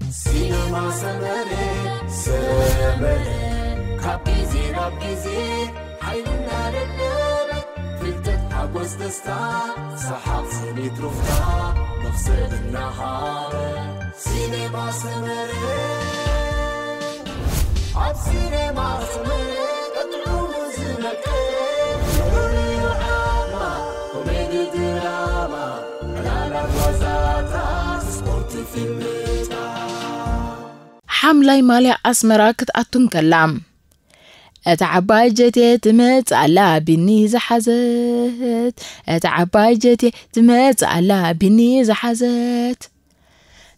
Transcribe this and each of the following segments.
ሲነማ ሰመረ ሰመረ ካብ ግዜ ናብ ግዜ ሓይልና ደደበ ፍልጠት ሓጎስ ደስታ ሰሓቕ ስኒት ሩፍታ መኽሰብ እናሃበ ሲነማ ሰመረ ኣብ ሲነማ ሰመረ ቀጥዑ ዝመቀ ፍሉይ ዓማ ኮሜዲ ድራማ ዕላላት ዋዛታት ስፖርት ፊልምታት ሓምላይ ማልያ ኣስመራ ክትኣቱ እንከላ፣ እታ ዓባይ ጀቴ ትመጽእ ኣላ ቢኒ ዝሓዘት፣ እታ ዓባይ ጀቴ ትመጽእ ኣላ ቢኒ ዝሓዘት።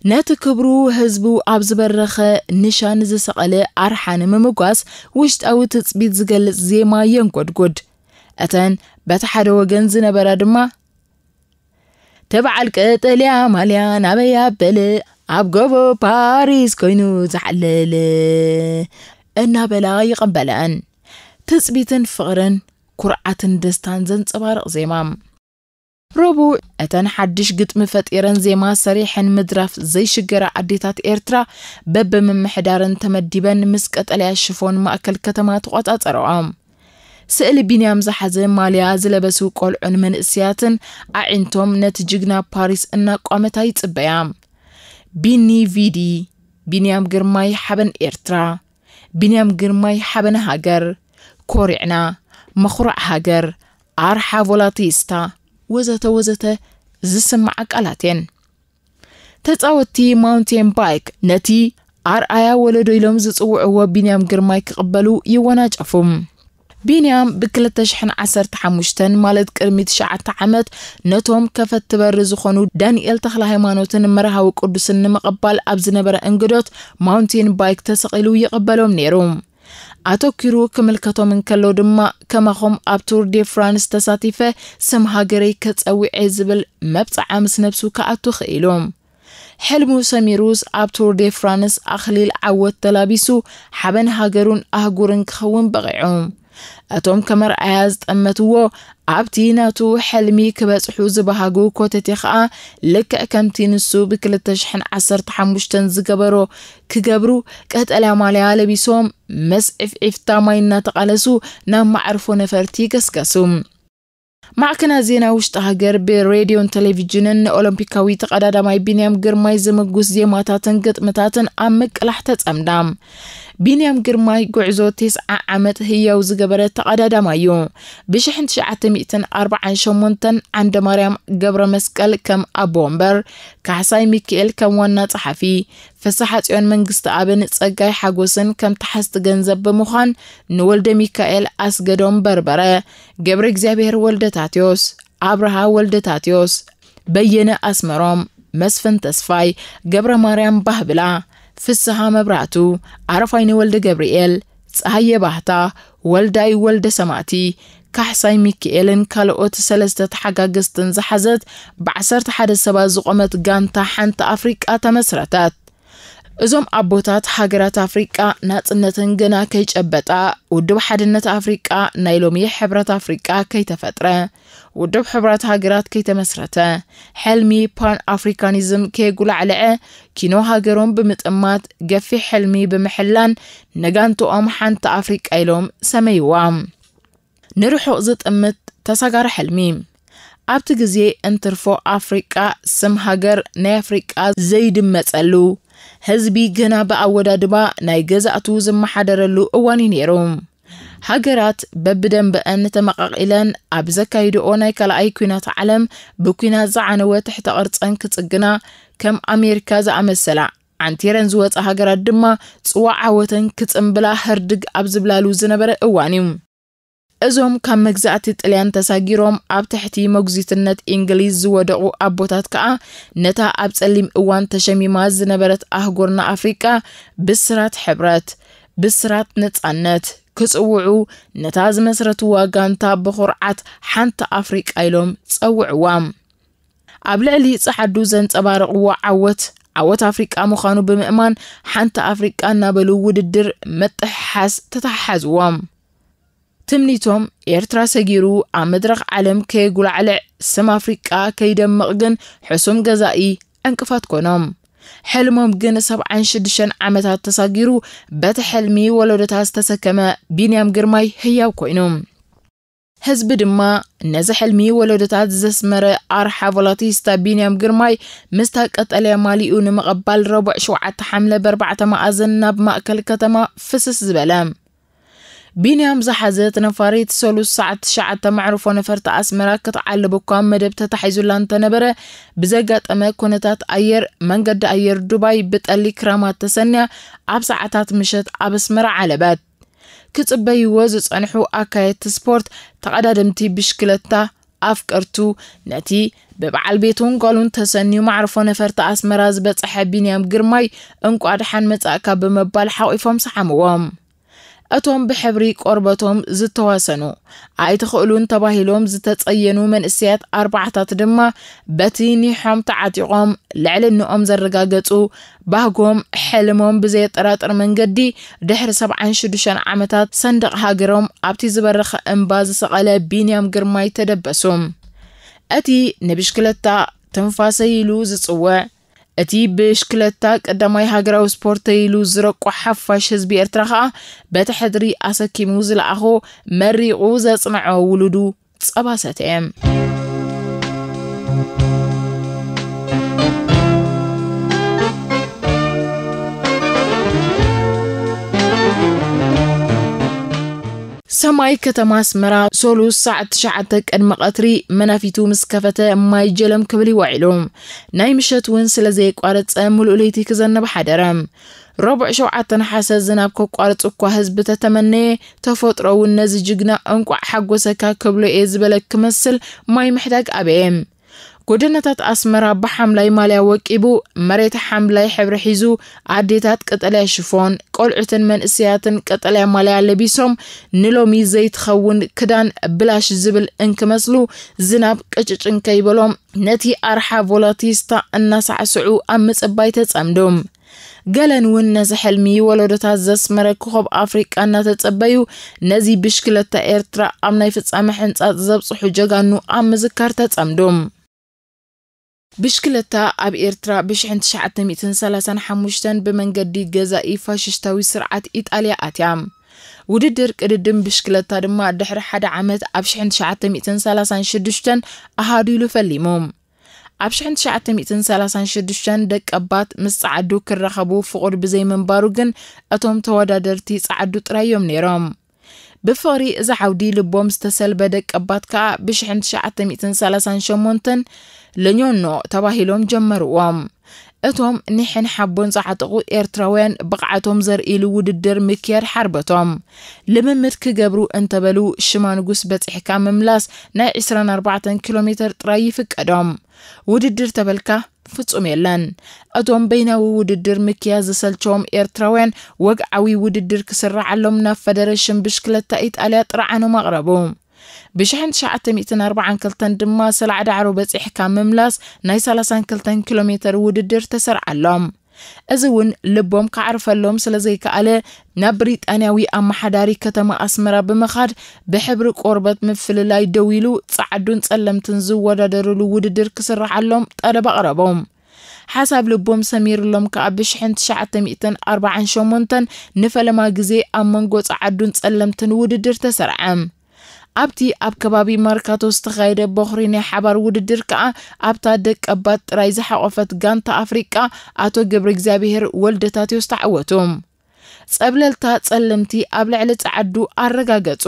ነቲ ክብሩ ህዝቡ ኣብ ዝበረኸ ንሻን ዝሰቐለ ኣርሓ ንምምጓስ ውሽጣዊ ትጽቢት ዝገልጽ ዜማ የንጎድጉድ። እተን በቲ ሓደ ወገን ዝነበራ ድማ፣ "እቲ በዓል ቀጠልያ ማልያ ናበይ ኣበለ ኣብ ጎቦ ፓሪስ ኮይኑ ዝዓለለ?" እናበላ ይቐበለኣን። ትጽቢትን ፍቕርን ኩርዓትን ደስታን ዘንጸባርቕ ዜማ። ረቡዕ፣ እተን ሓድሽ ግጥሚ ፈጢረን ዜማ ሰሪሐን ምድራፍ ዘይሽገራ ኣዴታት ኤርትራ በብምምሕዳረን ተመዲበን ምስ ቀጠልያ ሽፎን ማእከል ከተማ ተቖጻጸረኦ። ስእሊ ቢንያም ዝሓዘ ማልያ ዝለበሱ ቆልዑን መንእሰያትን ኣዒንቶም ነቲ ጅግና ፓሪስ እናቋመታ ይጽበያ። ቢኒ ቪዲ፣ ቢንያም ግርማይ ሓበን ኤርትራ፣ ቢንያም ግርማይ ሓበን ሃገር፣ ኮሪዕና፣ መኹርዕ ሃገር፣ ኣርሓ ቮላቲስታ፣ ወዘተ ወዘተ ዝስምዓ ቃላት እየን። ተጻወትቲ ማውንቴን ባይክ ነቲ ኣርኣያ ወለዶ ኢሎም ዝጽውዕዎ ቢንያም ግርማይ ክቕበሉ ይወናጨፉ። ቢንያም ብ ክልተ ሽሕን ዓሰርተ ሓሙሽተን፣ ማለት ቅድሚ ትሽዓተ ዓመት፣ ነቶም ከፈትቲ በሪ ዝኾኑ ዳንኤል ተኽለሃይማኖትን መርሃዊ ቅዱስን ንምቕባል ኣብ ዝነበረ እንግዶት ማውንቴን ባይክ ተሰቒሉ ይቕበሎም ነይሩ። ኣተኲሩ ክምልከቶም እንከሎ ድማ፣ "ከማኹም ኣብ ቱር ዴ ፍራንስ ተሳቲፈ ስም ሃገረይ ከጸዊዐ" ዝብል መብጽዓ ምስ ነብሱ ክኣቱ ክኢሉ። ሕልሙ ሰሚሩስ ኣብ ቱር ዴ ፍራንስ ኣኽሊል ዓወት ተላቢሱ ሓበን ሃገሩን ኣህጉርን ክኸውን በቒዑ። እቶም ከመርኣያ ዝጠመትዎ ኣብቲ ናቱ ሕልሚ ክበጽሑ ዝበሃጉ ኮተቴ ኸኣ ልክዕ ከምቲ ንሱ ብ ክልተ ሽሕን ዓሰርተ ሓሙሽተን ዝገበሮ ክገብሩ ቀጠልያ ማልያ ለቢሶም ምስ ዒፍዒፍታ ማይ እናተቓለሱ ናብ መዕርፎ ነፈርቲ ገስገሱ። ማዕከናት ዜና ውሽጢ ሃገር ብሬድዮን ቴሌቪዥንን ንኦሎምፒካዊ ተቐዳዳማይ ቢንያም ግርማይ ዝምጉስ ዜማታትን ግጥምታትን ኣብ ምቅላሕ ተጸምዳ። ቢንያም ግርማይ ጉዕዞ ተስዓ ዓመት ህያው ዝገበረ ተቐዳዳማይ እዩ። ብ ሽሕን ትሽዓተ ሚእትን ኣርባዓን ሸሞንተን ዓንደ ማርያም ገብረ መስቀል ከም ኣቦ ወንበር፣ ካሕሳይ ሚካኤል ከም ዋና ጸሓፊ፣ ፍስሓጽዮን መንግስተኣብን ጸጋይ ሓጎስን ከም ተሓዝቲ ገንዘብ ብምዃን፣ ንወልደ ሚካኤል ኣስገዶም በርበረ፣ ገብረ እግዚኣብሔር ወልደ ታቴዎስ፣ ኣብርሃ ወልደ ታቴዎስ፣ በየነ ኣስመሮም፣ መስፍን ተስፋይ፣ ገብረ ማርያም ባህብላ፣ ፍስሃ መብራቱ፣ ኣረፋይነ ወልደ ገብርኤል፣ ጸሃየ ባህታ፣ ወልዳይ ወልደ ሰማእቲ፣ ካሕሳይ ሚካኤልን ካልኦት ሰለስተ ተሓጋገዝትን ዝሓዘት ብ ዓሰርተ ሓደ ሰባት ዝቖመት ጋንታ ሓንቲ ኣፍሪቃ ተመስረተት። እዞም ኣቦታት፣ ሃገራት ኣፍሪቃ ናጽነተን ገና ከይጨበጣ፣ ውድብ ሓድነት ኣፍሪቃ፣ ናይ ሎሚ ሕብረት ኣፍሪቃ፣ ከይተፈጥረ፣ ውድብ ሕቡራት ሃገራት ከይተመስረተ፣ ሕልሚ ፓን ኣፍሪካኒዝም ከየጉላዕልዐ፣ ኪኖ ሃገሮም ብምጥማት፣ ገፊሕ ሕልሚ ብምሕላን፣ ንጋንትኦም ሓንቲ ኣፍሪቃ ኢሎም ሰመይዋ። ንርሑቕ ዝጥምት ተሳጋሪ ሕልሚ። ኣብቲ ግዜ እንትርፎ ኣፍሪቃ ስም ሃገር ናይ ኣፍሪቃ ዘይድመጸሉ፣ ህዝቢ ግና ብኣወዳድባ ናይ ገዛእቱ ዝመሓደረሉ እዋን እዩ ነይሩ። ሃገራት በብደንበአን ተመቓቒለን ኣብ ዘካይድኦ ናይ ካልኣይ ኲናት ዓለም ብኲናት ዝዓነወ ትሕተ ቅርጸን ክጽግና፣ ከም ኣሜሪካ ዝኣመሰላ ዓንቲረን ዝወጻ ሃገራት ድማ ጽዋዕ ዓወተን ክጽምብላ ህርድግ ኣብ ዝብላሉ ዝነበረ እዋን እዩ። እዞም ካብ መግዛእቲ ጥልያን ተሳጊሮም ኣብ ትሕቲ መጉዚትነት እንግሊዝ ዝወደቑ ኣቦታት ከኣ ነታ ኣብ ጸሊም እዋን ተሸሚማ ዝነበረት ኣህጉርና ኣፍሪቃ ብስራት ሕብረት፣ ብስራት ነጻነት ክጽውዑ፣ ነታ ዝመስረትዋ ጋንታ ብኹርዓት ሓንቲ ኣፍሪቃ ኢሎም ጸውዕዋ። ኣብ ልዕሊ ጸዓዱ ዘንጸባረቕዎ ዓወት፣ ዓወት ኣፍሪቃ ምዃኑ ብምእማን፣ ሓንቲ ኣፍሪቃ እናበሉ ውድድር ምጥሕሓስ ተተሓሓዝዎም። ትምኒቶም ኤርትራ ሰጊሩ ኣብ መድረኽ ዓለም ከየጉላዕልዕ፣ ስም ኣፍሪቃ ከይደምቕ ግን ሕሱም ገዛኢ ዕንቅፋት ኮኖም። ሕልሞም ግን ሰብዓን ሽዱሽተን ዓመታት ተሳጊሩ፣ በቲ ሕልሚ ወለዶታት ዝተሰከመ ቢንያም ግርማይ ህያው ኮይኑ። ህዝቢ ድማ ነዚ ሕልሚ ወለዶታት ዘስመረ ኣርሓ ቮላቲስታ ቢንያም ግርማይ ምስታ ቀጠልያ ማሊኡ ንምቕባል ረቡዕ ሸውዓተ ሓምለ በርባዕተ መኣዝን ናብ ማእከል ከተማ ፍስስ ዝበለ። ቢንያም ዝሓዘት ነፋሪት ሰሉስ ሰዓት ትሽዓተ መዕርፎ ነፈርቲ ኣስመራ ክትዓልብ እኳ መደብ ተታሒዙላ እንተነበረ፣ ብዘጋጠመ ኩነታት ኣየር መንገዲ ኣየር ዱባይ ብጠሊ ክራማት ተሰንያ ኣብ ሰዓታት ምሸት ኣብ ኣስመራ ዓለበት። ክጽበይዎ ዝጸንሑ ኣካየድቲ ስፖርት፣ ተቐዳደምቲ ብሽክለታ፣ ኣፍቀርቱ፣ ነቲ ብበዓል ቤቱን ጓሉን ተሰንዩ መዕርፎ ነፈርቲ ኣስመራ ዝበጽሐ ቢንያም ግርማይ፣ እንቋ ደሓን መጻእካ ብምባል ሓቒፎም ሰዓምዎም። እቶም ብሕብሪ ቆርበቶም ዝተዋሰኑ፣ ኣይትኽእሉን ተባሂሎም ዝተጸየኑ መንእሰያት ኣርባዕታት ድማ በቲ ኒሖም ተዓጢቖም ልዕልንኦም ዘረጋገጹ፣ ባህጎም፣ ሕልሞም ብዘየጠራጥር መንገዲ ድሕሪ ሰብዓን ሽዱሽተን ዓመታት ሰንደቕ ሃገሮም ኣብቲ ዝበረኸ እምባ ዝሰቐለ ቢንያም ግርማይ ተደበሱ። እቲ ንብሽክለታ ትንፋሰይ ኢሉ ዝጽውዕ፣ እቲ ብሽክለታ ቀዳማይ ሃገራዊ ስፖርተይ ኢሉ ዝረቆ ሓፋሽ ህዝቢ ኤርትራ ኸኣ በቲ ሕድሪ ኣሰኪሙ ዝለኣኾ መሪቑ ዘጽንዖ ውሉዱ ጸባ ሰተየ። ሰማይ ከተማ ኣስመራ ሶሉስ ሰዓት ትሽዓተ ቅድሚ ቀትሪ መናፊቱ ምስ ከፈተ ማይ ጀለም ክብል ይውዒሉ። ናይ ምሸት እውን ስለ ዘየቋረጸ ምሉእ ለይቲ ክዘንብ ሓደረ። ረቡዕ ሸውዓተ ነሓሰ ዝናብ ከቋርጽ እኳ ህዝቢ ተተመነየ፣ ተፈጥሮ እውን ነዚ ጅግና እንቋዕ ሓጎሰካ ክብሎ እየ ዝበለ ክመስል ማይ ምሕዳግ ኣበየ። ጎደናታት ኣስመራ ብሓምላይ ማልያ ወቂቡ፣ መሬት ሓምላይ ሕብሪ ሒዙ፣ ኣዴታት ቀጠልያ ሽፎን፣ ቆልዑትን መንእሰያትን ቀጠልያ ማልያ ለቢሶም፣ ንሎሚ ዘይትኸውን ክዳን ብላሽ ዝብል እንክመስሉ፣ ዝናብ ቅጭጭ እንከይበሎም፣ ነቲ ኣርሓ ቮላቲስታ እናሳዕስዑ ኣብ ምጽባይ ተጸምዱ። ገለን እውን ነዚ ሕልሚ ወለዶታት ዘስመረ ኮኸብ ኣፍሪቃ እናተጸበዩ፣ ነዚ ብሽክለታ ኤርትራ ኣብ ናይ ፍጻመ ሕንጻጽ ዘብጽሑ ጀጋኑ ኣብ ምዝካር ተጸምዱ። ብሽክለታ ኣብ ኤርትራ ብሽሕን ትሽዓተ ሚእትን ሰላሳን ሓሙሽተን ብመንገዲ ገዛኢ ፋሽስታዊ ስርዓት ኢጣልያ ኣትያ። ውድድር ቅድድም ብሽክለታ ድማ ድሕሪ ሓደ ዓመት ኣብ ሽሕን ትሽዓተ ሚእትን ሰላሳን ሽዱሽተን ኣሃዱ ኢሉ ፈሊሙ። ኣብ ሽሕን ትሽዓተ ሚእትን ሰላሳን ሽዱሽተን ደቀባት ምስ ጸዓዱ ክራኸቡ ፍቑድ ብዘይምንባሩ ግን፣ እቶም ተወዳደርቲ ጸዓዱ ጥራይ እዮም ነይሮም። ብፍቕሪ እዚ ዓውዲ ልቦም ዝተሰልበ ደቀባት ከኣ ብሽሕን ትሽዓተ ሚእትን ሰላሳን ሸሞንተን ለኞኖ ተባሂሎም ጀመርዎም። እቶም ኒሕን ሓቦን ዝዓጠቑ ኤርትራውያን ብቕዓቶም ዘርእይሉ ውድድር ምክያድ ሓርበቶም። ልምምድ ክገብሩ እንተበሉ ሽማ ንጉስ በጺሕካ ምምላስ ናይ ዕስራን ኣርባዕተን ኪሎ ሜተር ጥራይ ይፍቀዶም። ውድድር ተበልካ ፍጹም የለን። እቶም በይናዊ ውድድር ምክያድ ዝሰልቸዎም ኤርትራውያን ወግዓዊ ውድድር ክስርዓሎም ናብ ፈደረሽን ብሽክለታ ኢጣልያ ጥርዓኖም ኣቕረቡ። ብሽሕን ትሽዓተ ሚእትን ኣርባዓን ክልተን ድማ ሰላዕ ዳዕሮ በጺሕካ ምምላስ ናይ ሰላሳን ክልተን ኪሎ ሜተር ውድድር ተሰርዓሎም። እዚ እውን ልቦም ከዕርፈሎም ስለ ዘይከኣለ፣ ናብ ብሪጣንያዊ ኣመሓዳሪ ከተማ ኣስመራ ብምኻድ ብሕብሪ ቆርበት ምፍልላይ ደው ኢሉ ጸዓዱን ጸለምትን ዝወዳደርሉ ውድድር ክስርሓሎም ጠለብ ኣቕረቦም። ሓሳብ ልቦም ሰሚርሎም ከኣ ብሽሕን ትሽዓተ ሚእትን ኣርባዓን ሸሞንተን ንፈለማ ግዜ ኣብ መንጎ ጸዓዱን ጸለምትን ውድድር ተሰርዐ። ኣብቲ ኣብ ከባቢ ማርካቶ ዝተኻየደ በኹሪ ናይ ሓባር ውድድር ከኣ ኣብታ ደቀባት ጥራይ ዝሓቖፈት ጋንታ ኣፍሪቃ ኣቶ ገብረ እግዚኣብሔር ወልደታቴዎስ ተዓወቱ። ጸብለልታ ጸለምቲ ኣብ ልዕሊ ጸዓዱ ኣረጋገጹ።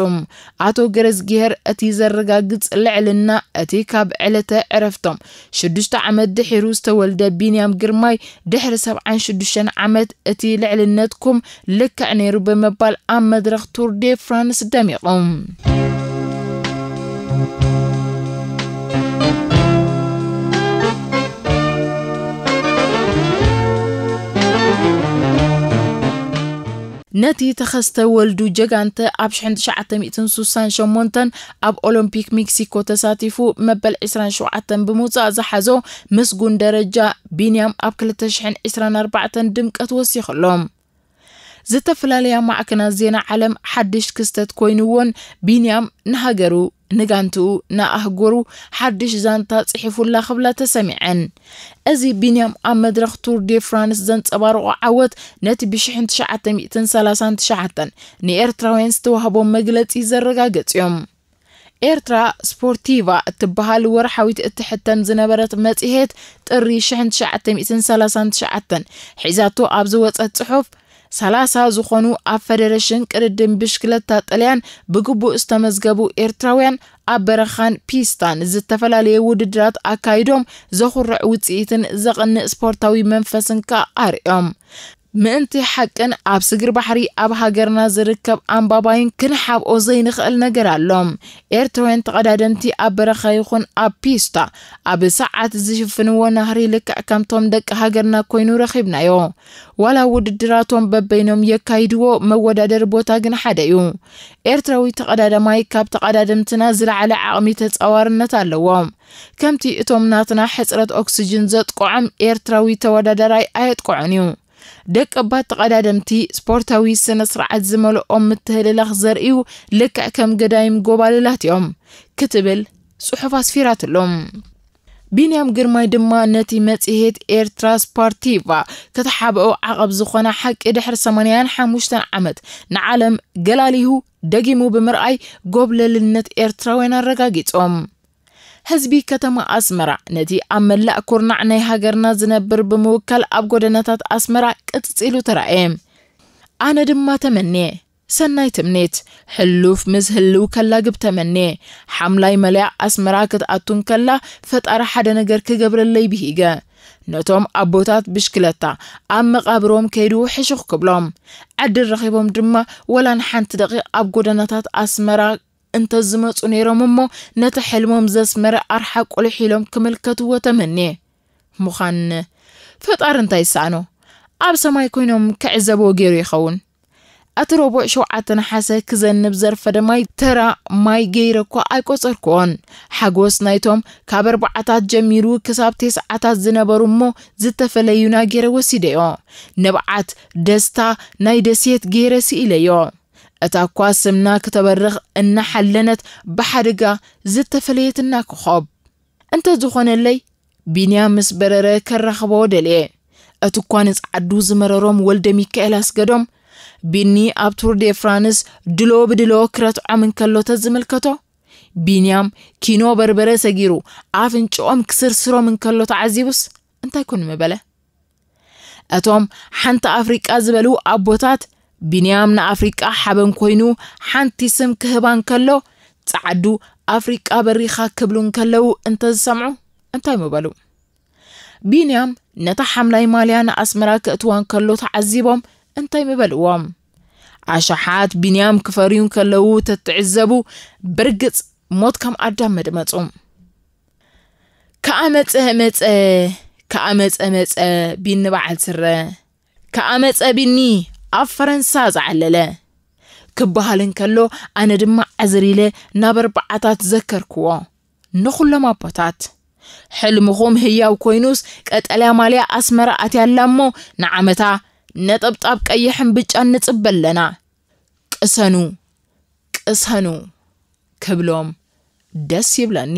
ኣቶ ገረዝጊሄር እቲ ዘረጋግጽ ልዕልና እቲ ካብ ዕለተ ዕረፍቶም ሽዱሽተ ዓመት ድሒሩ ዝተወልደ ቢንያም ግርማይ ድሕሪ ሰብዓን ሽዱሽተን ዓመት እቲ ልዕልነትኩም ልክዕ ነይሩ ብምባል ኣብ መድረኽ ቱር ዴ ፍራንስ ደሚቑ። ነቲ ተኸስተ ወልዱ ጀጋንተ ኣብ ሽሕን ትሽዓተ ሚእትን ሱሳን ሸሞንተን ኣብ ኦሎምፒክ ሜክሲኮ ተሳቲፉ መበል ዕስራን ሸውዓተን ብምውጻእ ዝሓዞ ምስጉን ደረጃ ቢንያም ኣብ ክልተ ሽሕን ዕስራን ኣርባዕተን ድምቀት ወሲኹሎም። ዝተፈላለያ ማዕከናት ዜና ዓለም ሓድሽ ክስተት ኮይንዎን ቢንያም ንሃገሩ ንጋንትኡ ንኣህጉሩ ሓድሽ ዛንታ ጽሒፉላ ክብላ ተሰሚዐን። እዚ ቢንያም ኣብ መድረኽ ቱር ዴ ፍራንስ ዘንጸባረቖ ዓወት ነቲ ብ ሽሕን ትሽዓተ ሚእትን ሰላሳን ትሽዓተን ንኤርትራውያን ዝተዋህቦም መግለጺ ዘረጋገጽ እዮም። ኤርትራ ስፖርቲቫ እትበሃል ወርሓዊት እትሕተም ዝነበረት መጽሔት ጥሪ ሽሕን ትሽዓተ ሚእትን ሰላሳን ትሽዓተን ሒዛቶ ኣብ ዝወጸት ጽሑፍ፣ ሰላሳ ዝኾኑ ኣብ ፈደረሽን ቅድድም ብሽክለታ ጥልያን ብግቡእ ዝተመዝገቡ ኤርትራውያን ኣብ በረኻን ፒስታን ዝተፈላለየ ውድድራት ኣካይዶም ዘኹርዕ ውጽኢትን ዘቕንእ ስፖርታዊ መንፈስን ከኣ ኣርእዮም። ምእንቲ ሓቅን ኣብ ስግር ባሕሪ ኣብ ሃገርና ዝርከብ ኣንባባይን ክንሓብኦ ዘይንኽእል ነገር ኣሎ። ኤርትራውያን ተቐዳደምቲ ኣብ በረኻ ይኹን ኣብ ፒስታ ኣብ ሰዓት ዝሽፍንዎ ናህሪ ልክዕ ከምቶም ደቂ ሃገርና ኮይኑ ረኺብናዮ። ዋላ ውድድራቶም በበይኖም የካይድዎ፣ መወዳደሪ ቦታ ግን ሓደ እዩ። ኤርትራዊ ተቐዳዳማይ ካብ ተቐዳደምትና ዝለዓለ ዓቕሚ ተጻዋርነት ኣለዎ። ከምቲ እቶም ናትና ሕጽረት ኦክስጅን ዘጥቅዖም ኤርትራዊ ተወዳዳራይ ኣየጥቅዖን እዩ። ደቀባት ተቐዳደምቲ ስፖርታዊ ስነ ስርዓት ዝመልኦም ምትህልላኽ ዘርእዩ ልክዕ ከም ገዳይም ጎባልላት እዮም ክትብል ጽሑፍ ኣስፊራትሎም። ቢንያም ግርማይ ድማ ነቲ መጽሔት ኤርትራ ስፖርቲቫ ከተሓብኦ ዓቐብ ዝኾነ ሓቂ ድሕሪ ሰማንያን ሓሙሽተን ዓመት ንዓለም ገላሊሁ ደጊሙ ብምርኣይ ጎብለልነት ኤርትራውያን ኣረጋጊጾም። ህዝቢ ከተማ ኣስመራ ነቲ ኣብ መላእ ኩርናዕ ናይ ሃገርና ዝነብር ብምውካል ኣብ ጎደናታት ኣስመራ ቅጽጺሉ ተራእየ። ኣነ ድማ ተመንየ። ሰናይ ትምኒት፣ ሕሉፍ ምስ ህልው ከላግብ ተመንየ። ሓምላይ መለያ ኣስመራ ክትኣቱ እንከላ ፈጣሪ ሓደ ነገር ክገብረለይ ብሂገ። ነቶም ኣቦታት ብሽክለታ ኣብ መቓብሮም ከይዱ ሕሹኽ ክብሎም። ዕድል ረኺቦም ድማ ወላ ንሓንቲ ደቂቕ ኣብ ጎደናታት ኣስመራ እንተዝመጹ ነይሮም እሞ ነቲ ሕልሞም ዘስመረ ኣርሓ ቁልሕ ኢሎም ክምልከትዎ ተመንየ። ምዃን ፈጣሪ እንታይ ይሰኣኖ? ኣብ ሰማይ ኮይኖም ክዕዘብዎ ገይሩ ይኸውን። እቲ ረቡዕ ሸውዓተ ነሓሰ ክዘንብ ዘርፈደ ማይ ተራ ማይ ገይረ እኳ ኣይቆጸርክዎን። ሓጎስ ናይቶም ካብ ኣርባዓታት ጀሚሩ ክሳብ ቴስዓታት ዝነበሩ እሞ ዝተፈለዩና ገይረ ወሲደዮ። ንብዓት ደስታ ናይ ደሴት ገይረ ስኢለዮ። እታ እኳ ስምና ክተበርኽ እናሓለነት ብሓደጋ ዝተፈለየትና ኮኾብ። እንተዝኾነለይ ቢንያም ምስ በረረ ከራኽቦ ደልየ። እቲ እኳ ንጸዓዱ ዝመረሮም ወልደ ሚካኤል ኣስገዶም፣ ቢኒ ኣብ ቱር ዴ ፍራንስ ድሎ ብድሎ ክረትዖም እንከሎ ተዝምልከቶ፣ ቢንያም ኪኖ በርበረ ሰጊሩ ኣፍንጭኦም ክስርስሮም እንከሎ ተዓዚቡስ እንታይ ኮን ምበለ? እቶም ሓንቲ ኣፍሪቃ ዝበሉ ኣቦታት ቢንያም ንኣፍሪቃ ሓበን ኮይኑ ሓንቲ ስም ክህባ እንከሎ ጸዓዱ ኣፍሪቃ በሪኻ ክብሉ እንከለዉ እንተዝሰምዑ እንታይ ምበሉ? ቢንያም ነታ ሓምላይ ማልያ ንኣስመራ ክእትዋ እንከሎ ተዓዚቦም እንታይ ምበልዎም? ኣሽሓት ቢንያም ክፈርዩ እንከለዉ ተትዕዘቡ ብርግጽ ሞት ከም ኣዳም መድመጹ። ከኣ መጸ መጸ፣ ከኣ መጸ መጸ፣ ቢኒ በዓል ስረ። ከኣ መጸ ቢኒ ኣብ ፈረንሳ ዝዓለለ። ክበሃል እንከሎ ኣነ ድማ ዕዝር ኢለ ናብ ኣርባዓታት ዘከርክዎ። ንኹሎም ኣቦታት። ሕልምኹም ህያው ኮይኑስ ቀጠልያ ማልያ ኣስመራ ኣትያላ እሞ ንዓመታ ነጠብጣብ ቀይሕን ብጫን ንጽበ ኣለና። ቅሰኑ፣ ቅሰኑ ክብሎም ደስ ይብለኒ።